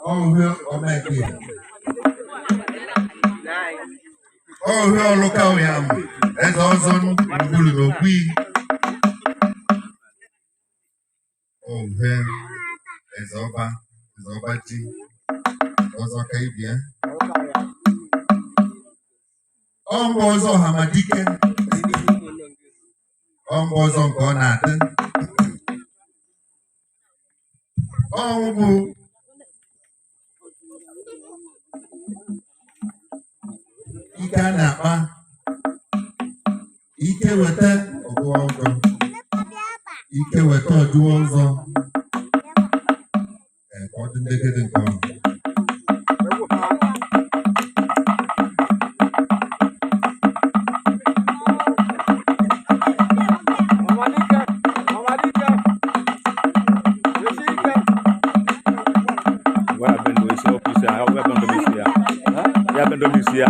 Ọhụụ omeke. Ọhụụ ọlụka ụyam eze ọzọ gburugburu n'okwi. Ọhụụ eze ọba eze ọba ji ọzọ ka ibia. Ọ mba ọzọ Hamadike. Ọ mba ọzọ nke ọ na-adị. Ọnwụ bụ ike a na-akpa ike weta ọgụwa ụjọ ike weta ọjụwa ụzọ. Ee, ka ọ dị ndegede nke ọma. Ọmadike, Ọmadike, esi ike. Waya bendo isi ọkụ isi ya, ya bendo isi ya. Ya bendo isi ya.